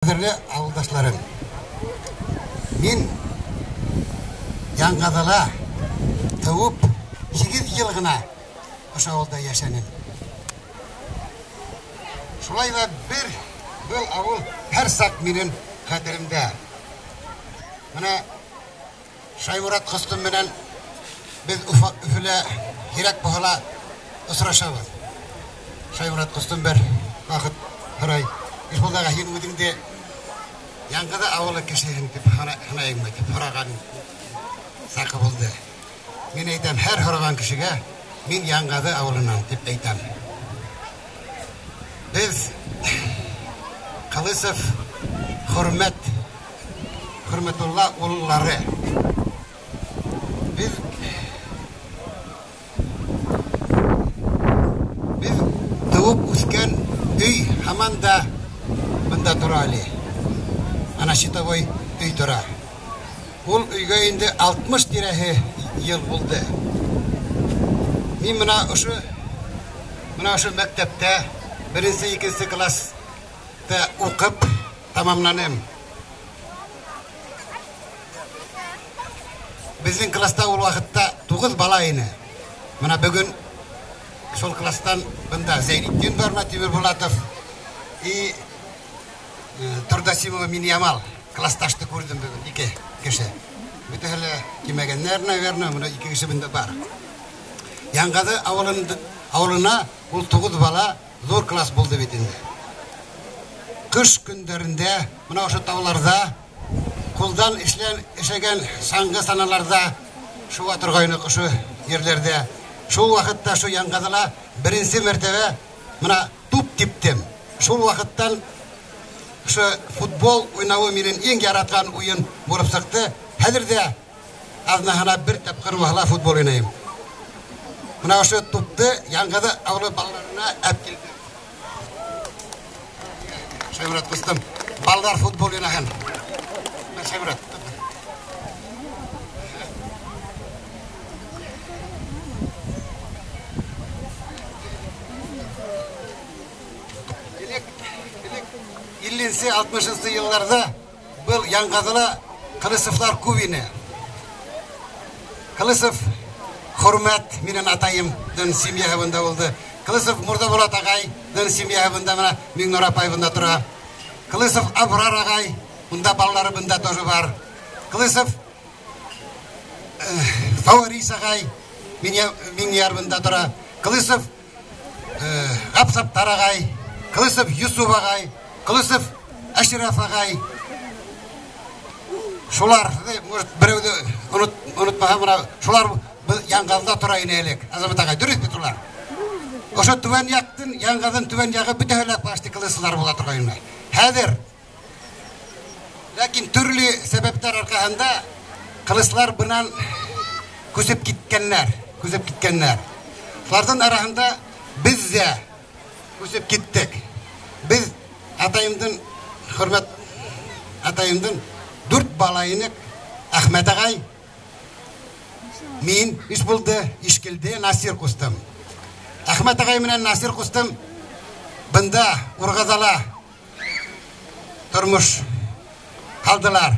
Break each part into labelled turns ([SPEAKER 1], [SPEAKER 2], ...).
[SPEAKER 1] Ҡәҙерле ауылдашларым, мин Яңғаҙыла тыуып 8 йыл ғына ошо ауылда йәшәнем. Шулай ҙа был ауыл һәр саҡ минең хәтеремдә. Мына Шайморат ҡустым менән беҙ Өфөлә һирәк булһа ла осрашабыҙ. Шайморат ҡустым бер ваҡыт һорай: "Ишбулдаға, һин үҙеңде Яңғыҙы ауылы кешеһең тип һанайыңмы?" тип һораған сағы булды. Мин әйтәм, һәр һораған кешегә мин Яңғыҙы ауылынан тип әйтәм. Беҙ Ҡылысов Хөрмәтулла уллары. Беҙ тыуып үҫкән өй һаман да бында тора әле. Ана щитовой өй тора. Ул өйгә инде 60 тирәһе йыл булды. Мин мына ошо мәктәптә беренсе, икенсе класста уҡып тамамланым. Беҙҙең класста ул ваҡытта 9 бала ине. Мына бөгөн шул класстан бында Зәйнетдин бар, Тимербулатов и Тордасимова Миньямал классташты күрҙем бөгөн, 2 кеше. Бөтәһе лә килмәгәндәр, наверное, мына 2 кеше бында бар. Яңғаҙы ауылына ул 9 бала ҙур класс булды бит инде. Ҡыш көндәрендә мына ошо тауларҙа ҡулдан эшләгән саңғы саналарҙа шыуа торғайныҡ ошо ерләрҙә. Шул ваҡытта шул Яңғаҙыла беренсе мәртәбә мына туп типтем. Шул ваҡыттан ошо футбол уйнауы минең иң яратҡан уйын булып сыҡты. Хәҙер ҙә аҙнаһына бер тапҡыр булһа ла футбол уйнайым. Мына ошо тупты Яңғыҙы ауылы балаларына әп килдем. Шайморат ҡустым, балалар футбол уйнаһын. Шайморат. Элек илленсе, алтмышынсы йылларҙа был Яңғаҙыла Ҡылысовтар күп ине. Ҡылысов Хөрмәт минең атайымдың семьяһы бында булды. Ҡылысов Мурҙабулат ағайҙың семьяһы бында, мына Миңнур апай бында тора. Ҡылысов Абрар ағай, унда балалары бында тоже бар. Ҡылысов Фауарис ағай, Миңнияр бында тора. Ҡылысов Ғапсаптар ағай, Ҡылысов Юсуф ағай, Ҡылысов Әшраф ағай. Шулар, может, берәүҙе онотмаһам, мына шулар Яңғаҙыла тора ине элек. Азамат ағай, дөрөҫ бит улар? Ошо түбән яҡтың, Яңғаҙының түбән яғы бөтәһе лә почти ҡылысылар була торғайны. Хәҙер ләкин төрлө сәбәптәр арҡаһында ҡылысылар бынан күсеп киткәннәр, күсеп киткәннәр. Шуларҙың араһында беҙ ҙә күсеп киттек. Беҙ атайымдың, Хөрмәт атайымдың 4 бала инек. Әхмәт ағай, мин, Ишбулды, Ишкилде, Насир ҡустым. Әхмәт ағай менән Насир ҡустым бында Урғаҙала тормош ҡалдылар.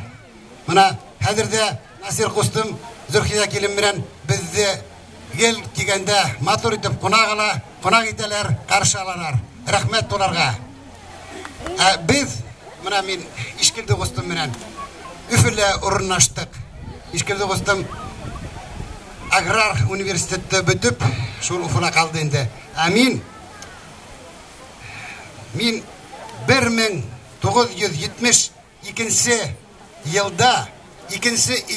[SPEAKER 1] Мына хәҙер ҙә Насир ҡустым Зөлхиә килен менән беҙҙе гел килгәндә матур итеп ҡунаҡ ала, ҡунаҡ итәләр, ҡаршы алалар. Рәхмәт уларға. Ә беҙ, мына мин Ишкилде ҡустым менән Өфөлә урынлаштыҡ. Ишкилде ҡустым аграр университетты бөтөп, шул Өфөлә ҡалды инде. Ә мин 1972 йылда, 2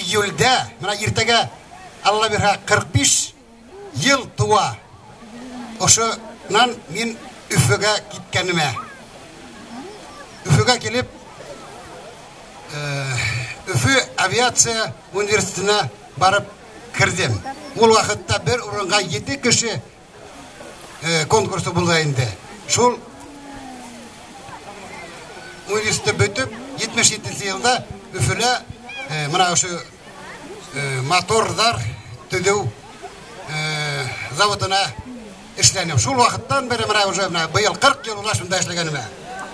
[SPEAKER 1] июлдә, мына иртәгә Алла бирһә 45 йыл тыуа. Ошонан мин Өфөгә киткәнемә. Өфөгә килеп, Өфө авиация университетына барып керҙем. Ул ваҡытта бер урынға 7 кеше конкурсы булды инде. Шул университетты бөтөп, 77 йылда Өфөлә мына ошо моторҙар төҙөү заводына эшләнем. Шул ваҡыттан бире мына уже мына быйыл 40 йыл ула шунда эшләгәнемә.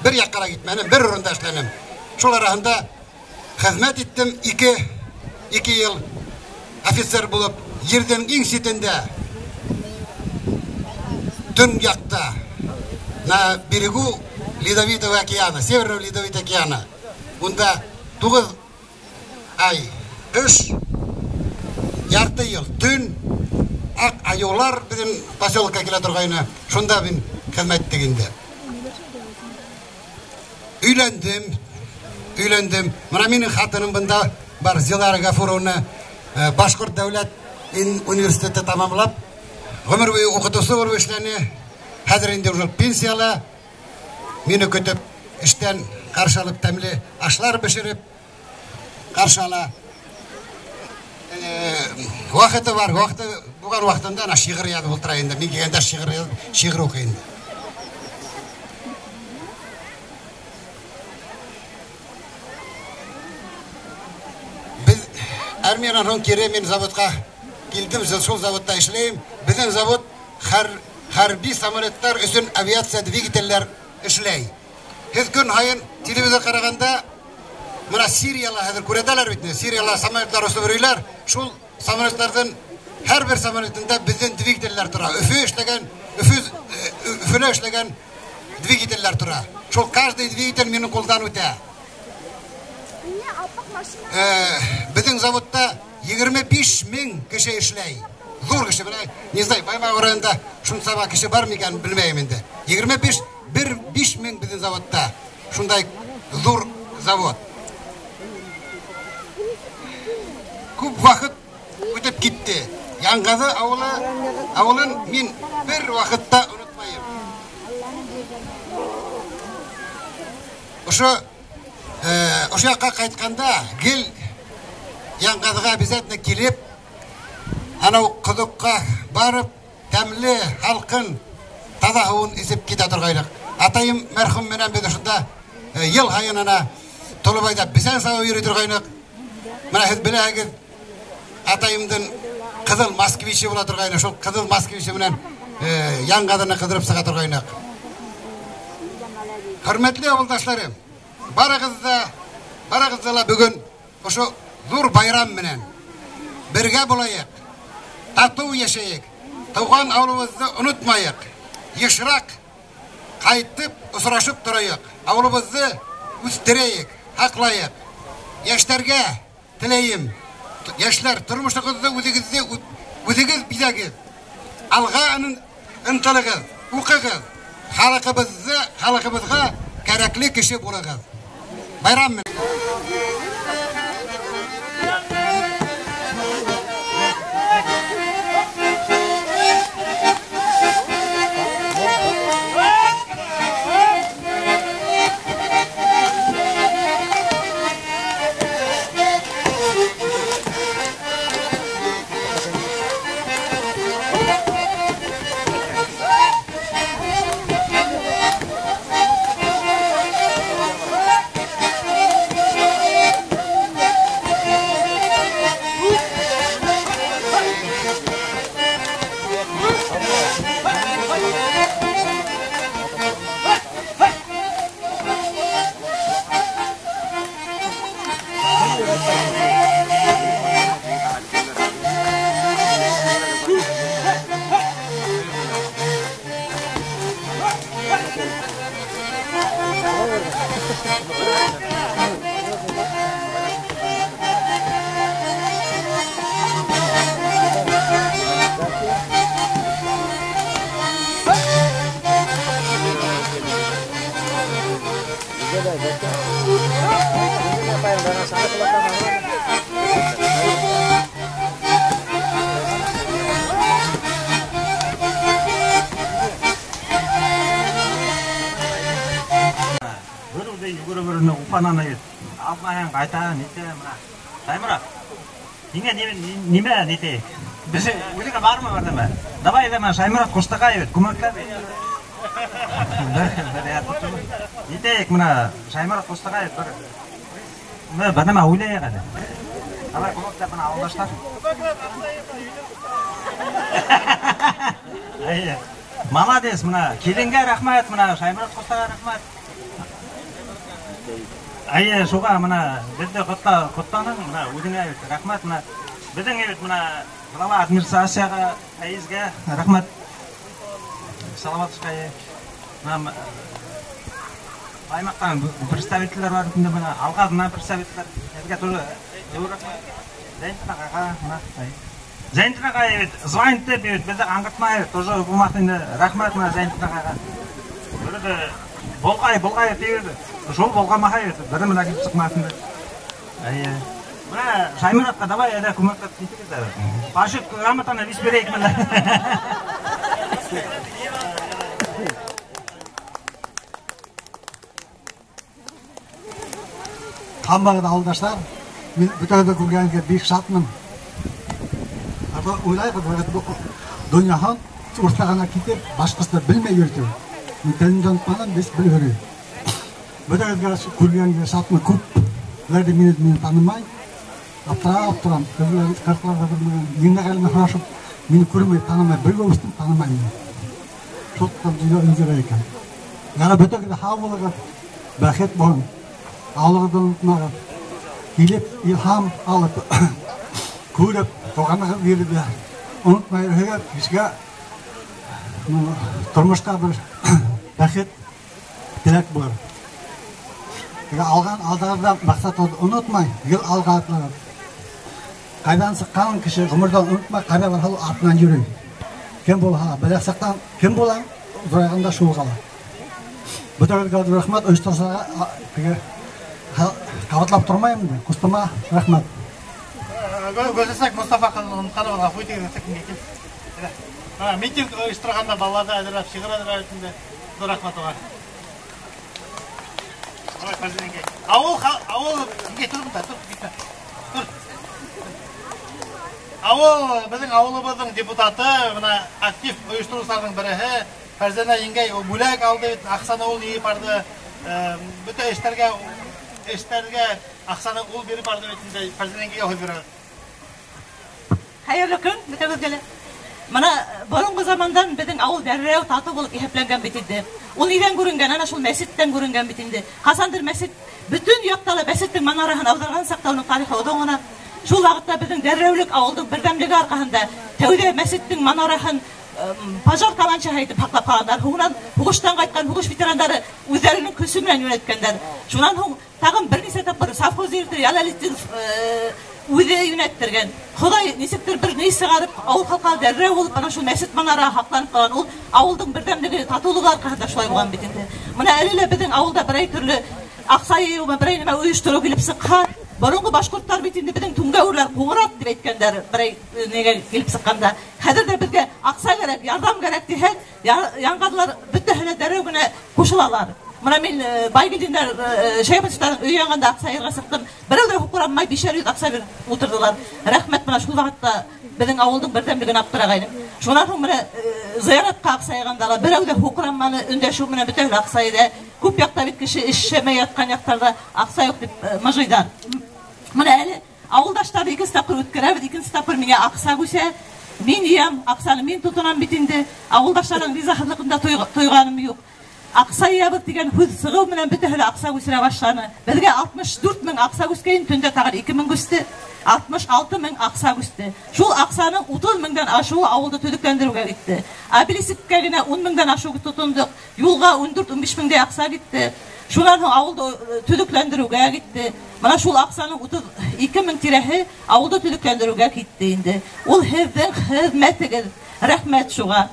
[SPEAKER 1] Бер яҡҡа ла китмәнем, бер урында эшләнем. Шул араһында хеҙмәт иттем 2 йыл офицер булып, ерҙең иң ситендә, төньяҡта, на берегу Ледовитого океана, Северного Ледовитого океана. Унда 9 ай ҡыш, ярты йыл төн, аҡ айыулар беҙҙең поселокка килә торғайны. Шунда мин хеҙмәт иттек инде. Өйләндем. Мына минең хатыным бында бар, Зилара Гафуровна, Башҡорт дәүләт университеты тамамлап, ғүмер буйы уҡытыусы булып эшләне. Хәҙер инде уже пенсияла. Мине көтөп, эштән ҡаршы алып, тәмле ашлар бешереп ҡаршы ала. Ваҡыты бар, ваҡыты булған ваҡытында ана шиғыр яҙып ултыра инде. Мин килгәндә шиғыр яҙып, шиғыр уҡый инде. Беҙ армиянан һуң кире мин заводҡа килдем, шул заводта эшләйем. Беҙҙең завод хәрби самолеттар өсөн авиация двигателдәр эшләй. Һеҙ көн һайын телевизор ҡарағанда, мына Сирияла хәҙер күрәтәләр бит инде. Сирияла самолеттар осоп йөрөйләр. Шул самолеттарҙың һәр бер самолетында беҙҙең двигателдәр тора. Өфө эшләгән, Өфөлә эшләгән двигателдәр тора. Шул каждый двигатель минең ҡулдан үтә. Беҙҙең заводта 25 мең кеше эшләй. Ҙур кеше, бына, не знаю, Баймаҡ районында шунсама кеше бар микән, белмәйем инде. 25 мең беҙҙең заводта. Шундай ҙур завод. Күп ваҡыт үтеп китте. Яңғаҙы ауылын мин бер ваҡытта онотмайым. Ошо яҡҡа ҡайтҡанда гел Яңғаҙыға обязательно килеп, анау ҡоҙоҡҡа барып, тәмле, һалҡын, таҙа һыуын эсеп китә торғайныҡ. Атайым мәрхүм менән беҙ ошонда йыл һайын ана Толобайҙа бесән сабып йөрөй торғайныҡ. Мына һеҙ беләһегеҙ, атайымдың ҡыҙыл москвичы була торғайны. Шул ҡыҙыл москвичы менән Яңғаҙыны ҡыҙырып сыға торғайныҡ. Хөрмәтле ауылдашларым, барығыҙҙы ла бөгөн ошо ҙур байрам менән бергә булайыҡ, татыу йәшәйек, тыуған ауылыбыҙҙы онотмайыҡ, йышыраҡ ҡайтып осрашып торайыҡ, ауылыбыҙҙы үҫтерәйек, һаҡлайыҡ. Йәштәргә теләйем, йәшләр, тормошоғоҙҙо үҙегеҙ биҙәгеҙ, алға ынтылығыҙ, уҡығыҙ, халҡыбыҙға кәрәкле кеше булығыҙ. Байрам менән.
[SPEAKER 2] Нимә нитәйек? Беҙ үҙеңә бармы берҙәмә? Давай әйҙә, Шайморат Ҡуштаҡаев, күмәкләп. Нитәйек мына Шайморат Ҡуштаҡаев бер нәмә уйлайыҡ әле. Давай күмәкләп мына ауылдаштар. Әйе. Молодец, мына киленгә рәхмәт, мына Шайморат Ҡуштаҡаев рәхмәт. Әйе, шуға мына беҙҙе ҡотланың, мына үҙеңә бит рәхмәт, мына беҙҙең бит мына глава администрацияға, Фәйезгә рәхмәт. Саламатовка, мына аймақтан представительдер бар инде мына Алғазынан представительдер. Һеҙгә тоже ҙур рәхмәт. Зәйнетдин ағайға мына Зәйнетдин ағай бит звонит итеп бит беҙҙе аңғыртмай, тоже булмаҫ инде. Рәхмәт мына Зәйнетдин ағайға. Бер болғай тип шул болғамаһа бит бер менә килеп сыҡмаҫ инде. Әйе. Мына Шаймұратқа давай әҙә күмәкләп китегеҙ ҙә. Почет грамотаны бис бирәйек менә.
[SPEAKER 1] Һаммағыҙ ауылдаштар, мин бөтәгеҙҙе күргәнгә бик шатмын. Ата уйлайбыҙ, донъяһын уртағына китеп, башҡаса белмәй йөрөтөү. Мин телемде онотманым, беҙ белеп йөрөй. Бөтәгеҙгә күргәнгә шатмын, күп. Улар ҙа мине танымай. Аптырап торам. Ҡырҡларҙа бер еңгә һорашып, мине күрмәй, танымай, бергә үҫтем, танымай мине. Шул донъя өлгөрә икән. Яра бөтәгеҙ һау булығыҙ, бәхет булһын. Ауылығыҙҙы онотмағыҙ. Килеп, илһам алып, күреп, туғанығыҙ ерҙе онотмай йөрөһөгөҙ, кешегә тормошҡа бер бәхет теләк булыр. Алған алдығыҙҙа маҡсатығыҙҙы онотмай, гел алға атлағыҙ. Ҡайҙан сыҡҡанын кеше ғүмерҙән онотмай, ҡайҙа барһа ла артынан йөрөй. Кем булһа, бәләк саҡтан кем була, ҙурайғанда шул ҡала. Бөтәгеҙгә ҙур рәхмәт, ойоштороусыларға теге ҡабатлап тормайым инде, ҡустыма рәхмәт.
[SPEAKER 3] Гөлсәсәк Мостафа ҡанова ғәфү итегеҙ, кил. Митинг ойошторғанда балаларҙы әҙерләп, шиғыр әҙерләп инде, ҙур рәхмәт уға. Ауыл, ауыл, тор бында, тор, китмә. Тор. Ауыл, беҙҙең ауылыбыҙҙың депутаты, бына актив ойоштороусыларҙың береһе, Фәрзәнә еңгәй, ул бүләк алды бит, аҡсаны ул йыйып барҙы. Бөтә эштәргә аҡсаны ул биреп барҙы бит инде, Фәрзәнә еңгәйгә һүҙ бирәбеҙ.
[SPEAKER 4] Хәйерле көн, бөтәгеҙгә лә. Мына боронғо замандан беҙҙең ауыл дәррәү татыу булып иҫәпләнгән бит инде. Ул ниҙән күренгән? Ана шул мәсеттән күренгән бит инде. Ҡасандыр мәсет бөтөн яҡта ла мәсеттең манараһын ауҙарған саҡта уның тарихы оҙон ғына. Шул ваҡытта беҙҙең дәррәүлек ауылдың берҙәмлеге арҡаһында тәүҙә мәсеттең манараһын пожар каланчаһы итеп һаҡлап ҡалғандар. Һуңынан һуғыштан ҡайтҡан һуғыш ветерандары үҙҙәренең көсө менән йүнәткәндәр. Шунан һуң тағын бер нисә тапҡыр совхоз директоры Ялалетдинов үҙе йүнәттергән. Хоҙай нисектер бер ни сығарып, ауыл халҡы дәррәү булып, ана шул мәсет манара һаҡланып ҡалған. Ул ауылдың берҙәмлеге, татыулығы арҡаһында шулай булған бит инде. Мына әле лә беҙҙең ауылда берәй төрлө аҡса йыйыумы, берәй нәмә ойоштороу килеп сыҡһа, боронғо башҡорттар бит инде беҙҙең түңгәүрләр ҡуңырат тип әйткәндәр берәй нигә килеп сыҡҡанда. Хәҙер ҙә беҙгә аҡса кәрәк, ярҙам кәрәк тиһәк, янғаҙылар бөтәһе лә дәррәү генә ҡушылалар. Мына мин Байгилдиндәр, Шәйхетовтарҙың өй янғанда аҡса йыйырға сыҡтым. Берәү ҙә һуҡранмай, бишәр йөҙ аҡса биреп ултырҙылар. Рәхмәт, мына шул ваҡытта беҙҙең ауылдың берҙәмлеген аптырағайным. Шунан һуң мына зыяратҡа аҡса йыйғанда ла берәү ҙә һуҡранманы, өндәшеү менән бөтәһе лә аҡса йыйҙы. Күп яҡта бит кеше эшләмәй ятҡан яҡтарҙа аҡса юҡ тип мыжыйҙар. Мына әле ауылдаштарҙы икенсе тапҡыр үткәрәбеҙ, икенсе тапҡыр миңә аҡса күсә. Мин йыям, аҡсаны мин тотонам бит инде. Ауылдаштарҙың ризаһыҙлығында тойғаным юҡ. Аҡса йыябыҙ тигән һүҙ сығыу менән бөтәһе лә аҡса күсерә башланы. Беҙгә 64 мең аҡса күскәйен, төндә тағын 2 мең күсте. 66 мең аҡса күсте. Шул аҡсаның 30 меңдән ашыуы ауылды төҙөкләндереүгә китте. Обелисккә генә 10 меңдән ашыу тотондоҡ. Юлға 14-15 меңдәй аҡса китте. Шунан һуң ауылды төҙөкләндереүгә китте. Мына шул аҡсаның 32 мең тирәһе ауылды төҙөкләндереүгә китте инде. Ул һеҙҙең хеҙмәтегеҙ. Рәхмәт шуға.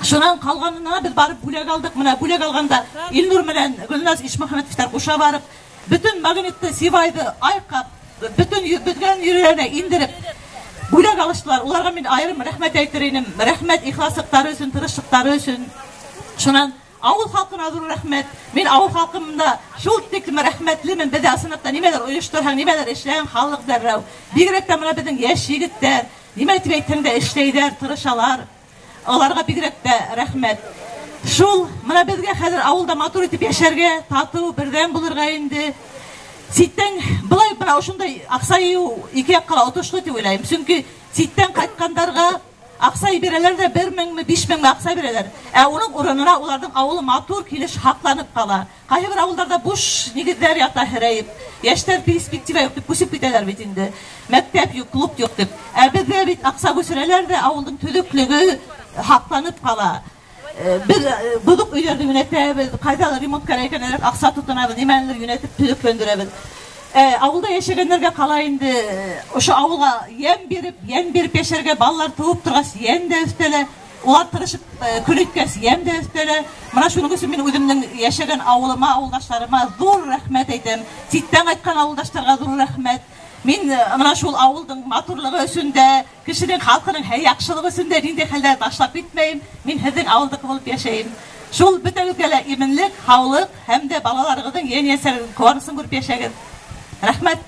[SPEAKER 4] Шунан ҡалғанына беҙ барып бүләк алдыҡ. Мына бүләк алғанда Илнур менән Гөлназ Ишмөхәмәтовтар ҡуша барып, бөтөн магнитты, Сивайҙы айҡап, бөтөн бөткән ерҙәренә индереп бүләк алыштылар. Уларға мин айырым рәхмәт әйтер инем. Рәхмәт ихласлыҡтары өсөн, тырышлыҡтары өсөн. Шунан ауыл халҡына ҙур рәхмәт. Мин ауыл халҡымда шул тиклем рәхмәтлемен. Беҙҙә ысынлап та нимәлер ойошторһаң, нимәлер эшләһәң, халыҡ дәррәү. Бигерәк тә мына беҙҙең йәш егеттәр, нимә тип әйтһәң дә эшләйҙәр, тырышалар. Уларға бигерәк тә рәхмәт. Шул мына беҙгә хәҙер ауылда матур итеп йәшәргә, татыу, берҙәм булырға инде. Ситтән былай бына ошондай аҡса йыйыу ике яҡҡа ла отошло тип уйлайым. Сөнки ситтән ҡайтҡандарға Аҡса бирәләр ҙә 1000-ме 5000-ме аҡса бирәләр. Ә уның урынына уларҙың ауылы матур килеш һаҡланып ҡала. Ҡайһы бер ауылдарҙа буш нигеҙҙәр ята һерәйеп. Йәштәр перспектива юҡ тип күсеп китәләр бит инде. Мәктәп юҡ, клуб юҡ тип. Ә беҙҙә бит аҡса күсерәләр ҙә ауылдың төҙөклөгө һаҡланып ҡала. Беҙ боҙоҡ өйҙәрҙе йүнәтәбеҙ, ҡайҙалыр ремонт кәрәк икән, аҡса тотонабыҙ, нимәнелер йүнәтеп төҙөкләндерәбеҙ. Ауылда йәшәгәндәргә ҡала инде, ошо ауылға йәм биреп, йән биреп йәшәргә, балалар тыуып торғас йән дә өҫтәлә, улар тырышып көн иткәс йәм дә өҫтәлә. Мына шуның өсөн мин үҙемдең йәшәгән ауылыма, ауылдаштарыма ҙур рәхмәт әйтәм. Ситтән ҡайтҡан ауылдаштарға ҙур рәхмәт. Мин мына шул ауылдың матурлығы өсөн дә, кешенең, халҡының яҡшылығы өсөн дә ниндәй хәлдә ташлап китмәйем. Мин һеҙҙең ауылдыҡы булып йәшәйем. Шул бөтәгеҙгә лә именлек, һаулыҡ һәм дә балаларығыҙҙың йән-йәсәрен ҡыуанысын күреп йәшәгеҙ. Рәхмәт.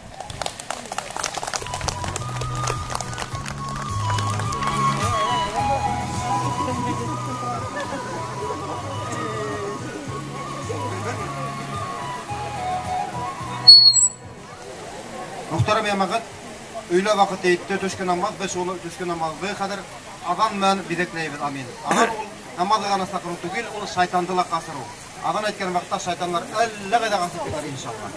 [SPEAKER 5] Мөхтәрәм йәмәғәт, өйлә ваҡыты етте, төшкө намаҙ, беҙ шул төшкө намаҙҙы хәҙер аҙан менән биҙәкләйбеҙ, амин. Аҙан ул намаҙы ғына саҡырыу түгел, ул шайтанды ла ҡасырыу. Аҙан әйткән ваҡытта шайтандар әллә ҡайҙа ҡасып китәр, иншалла.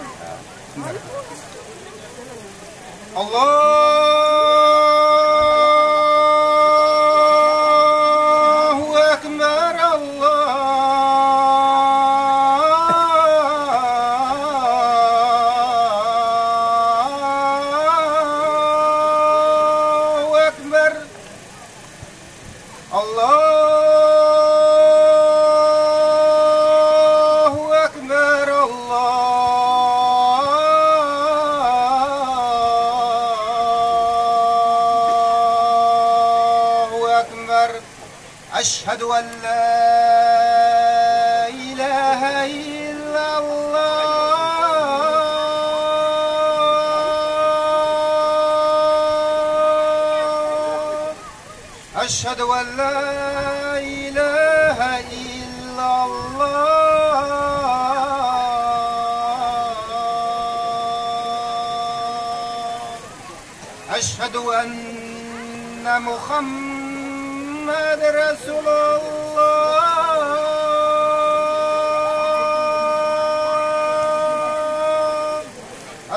[SPEAKER 5] Аллаһу әкбәр, Аллаһу әкбәр, Аллаһу әкбәр, Аллаһу әкбәр. Әшһәдү ән лә иләһә иллаллаһ. Әшһәдү ән лә иләһә иллаллаһ. Әшһәдү әннә Мухаммад Расулуллаһ.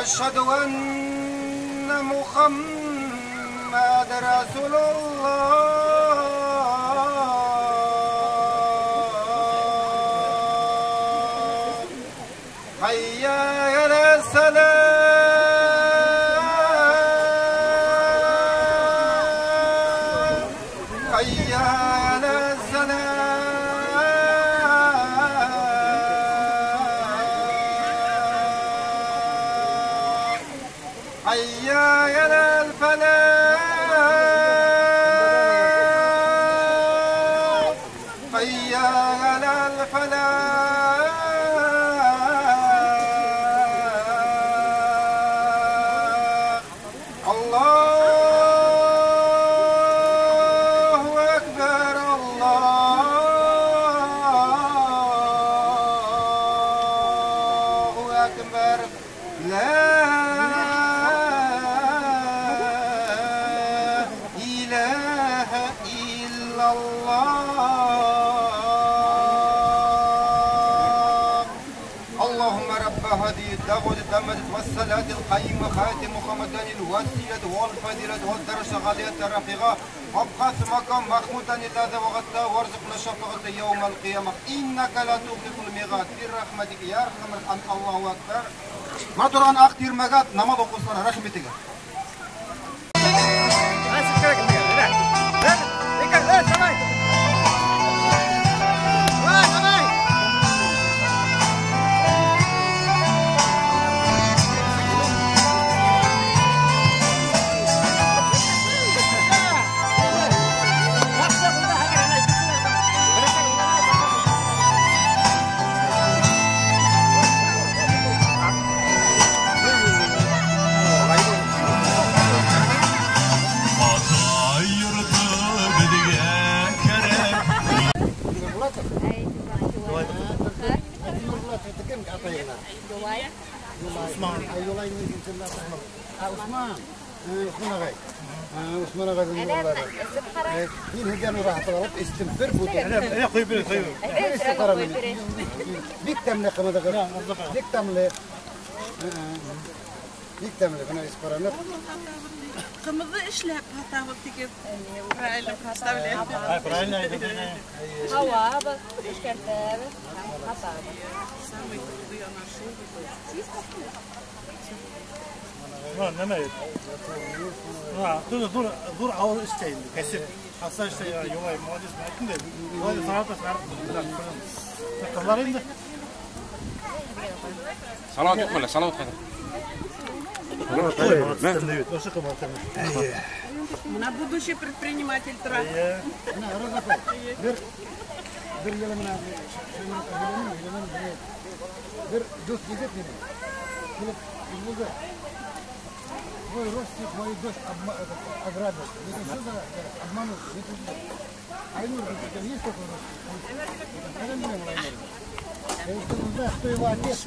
[SPEAKER 5] Әшһәдү әннә Мухаммад Расулуллаһ. Хәййә галәс-сәлам. Хәййә галәс-сәлам. Хәййә галәл-фәлах. Хәййә галәл-фәлах. Аллаһу әкбәр, Аллаһу әкбәр. Лә иләһә иллаллаһ. Аллаһумма рабба һадиһи дәғвәти таммати вассалати алқаима хати Мухаммадан алвасилати валфадилати ваддараши ғалияти рафиға вабғас макам махмудан аллази вағатта варзуқна шафағата яумал қияма иннака ла тухлифул миғад биррахматика я архамар рахимин. Аллаһу акбар. Мына торған аҡ тирмәгә намаҙ уҡыусылар рәхим итегеҙ.
[SPEAKER 1] Усман. Усман ағай. Усман ағайҙың балалары. Мин һеҙҙән уға алып эстем бер бутылка.
[SPEAKER 3] Әйҙә, ҡойоп бир, ҡойоп.
[SPEAKER 1] Бик тәмле ҡымыҙығыҙ. Бик тәмле. Бик тәмле, бына эсеп ҡараныҡ.
[SPEAKER 6] Ҡымыҙҙы эшләп һатабыҙ тигән. Правильно представляю.
[SPEAKER 3] Правильно.
[SPEAKER 7] Һауабыҙ, эшкәртәбеҙ, һатабыҙ.
[SPEAKER 6] Самый труды я нашел.
[SPEAKER 3] Нәмә? Ҙур ауыр эштә инде, кәсеп. Аҡса эштә, Юлай, молодец, әйттем дә. Юлай салат сығарып, ҡыҙҙар инде.
[SPEAKER 8] Салат юҡмы әле? Салат ҡайҙа?
[SPEAKER 6] Бына будущий предприниматель тора.
[SPEAKER 1] Бына Роза апай, бер йылы бына бер дуҫ егет минең килеп булды. Твой родственник мою дочь ограбил. Это что за обманул? Айнур, у тебя есть такой родственник? Когда мы Айнур? Я что не знаю, кто его отец.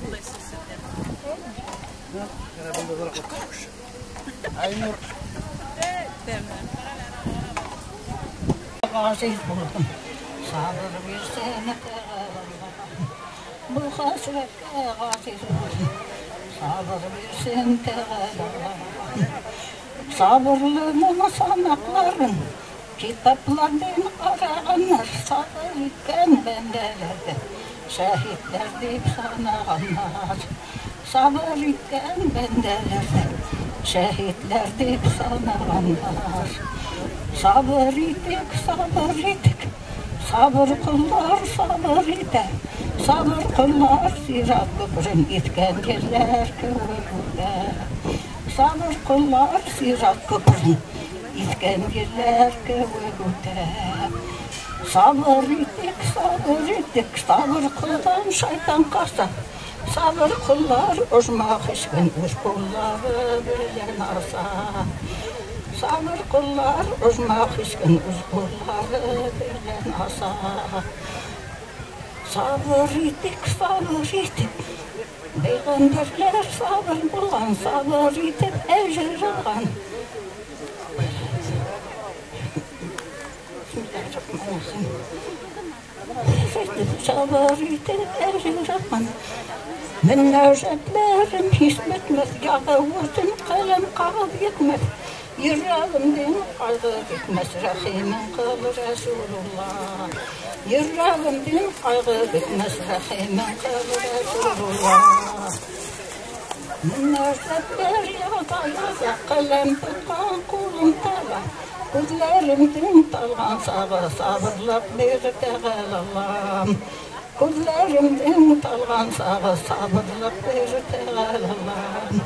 [SPEAKER 1] Айнур.
[SPEAKER 9] Aziz buldum. Sabır versene bu hasretke aziz buldum. Sabır versin Teala. Sabırlının sanakların, kitaplardan qarağanlar, sabır etken bendelerde, şehitler deyip sanağanlar. Sabır etken bendelerde, şehitler deyip sanağanlar. Sabır ettik, sabır ettik, sabır kullar sabır iter. Sabır kullar sirat köprün etken yerler kewek үтә. Sabır kullar sirat köprün etken yerler kewek үтә. Sabır ettik, sabır ettik, sabır kuldan шайтан ҡаса. Sabır kullar ожмах эшкен үҙ ҡуллары белән аса. Sabır kullar ожмах эшкен үҙ ҡуллары белән аса. Sabır итик, sabır итик, Peyğəmbərlər sabır bulğan, sabır itip əcr alğan. Sabır itip əcr alğan. Münəcətlərim heç bitməz, yağıvıtın qələm qağız yetməz. Yüreğimden qayğı bitməz, rəhimin qıl Rəsulullah. Yüreğimden qayğı bitməz, rəhimin qıl Rəsulullah. Münəcətlər yaza yaza, qələm tutqan qolum tala. Gözlərimdən talğan sağı, sabırlıq bir təğəl Allahım. Gözlərimdən talğan sağı, sabırlıq bir təğəl Allahım.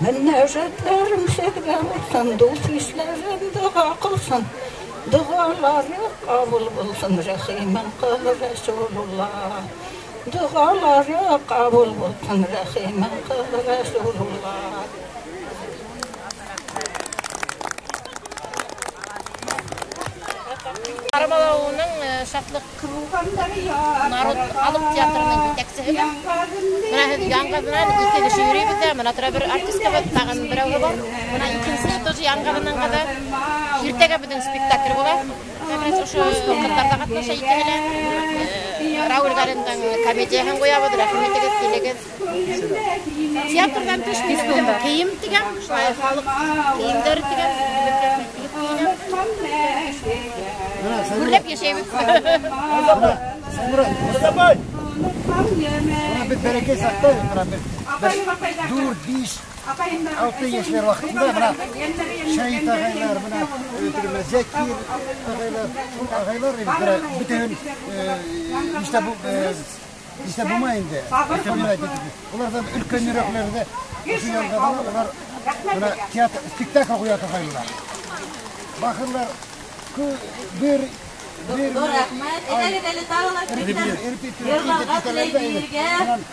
[SPEAKER 9] Münəcətlərim sevgə olsun, dost işlərim dua qılsın. Duaları qabul bulsun, rəhimin qıl Rəsulullah. Duaları qabul bulsun, rəhimin qıl Rəsulullah.
[SPEAKER 7] Карамалы ауылының Шатлыҡ народ халыҡ театрының етәксеһе. Бына һеҙ яңғыҙынан ике кеше йөрөйбөҙ ҙә, бына тора бер артисткабыҙ, тағын берәүе бар. Бына икенсеһе тоже яңғыҙынан ҡыҙы. Иртәгә беҙҙең спектакль була. Как раз ошо ҡыҙҙар ҙа ҡатнаша икеһе лә. Рауль Гариндың комедияһын ҡуябыҙ, рәхим итегеҙ, килегеҙ. Театрҙан тыш мин үҙем кейем тегәм, шулай халыҡ кейемдәре тегәм, гөрләп йәшәйбеҙ.
[SPEAKER 1] Бына беҙ бәләкәй саҡта, бына беҙ 4, 5, 6 йәшләр ваҡытында бына Шәйет ағайлар, бына Зәкир ағайлар, шул ағайлар бына бөтәһен нишләп булмай инде. Уларҙан өлкәнерәкләрҙе ошо ялғаҙа улар бына театр спектакль ҡуя торғайнылар. Бахырлар бер
[SPEAKER 4] Ҙур рәхмәт. Әйҙәгеҙ әле тағы ла. Йырларға теләй биргән.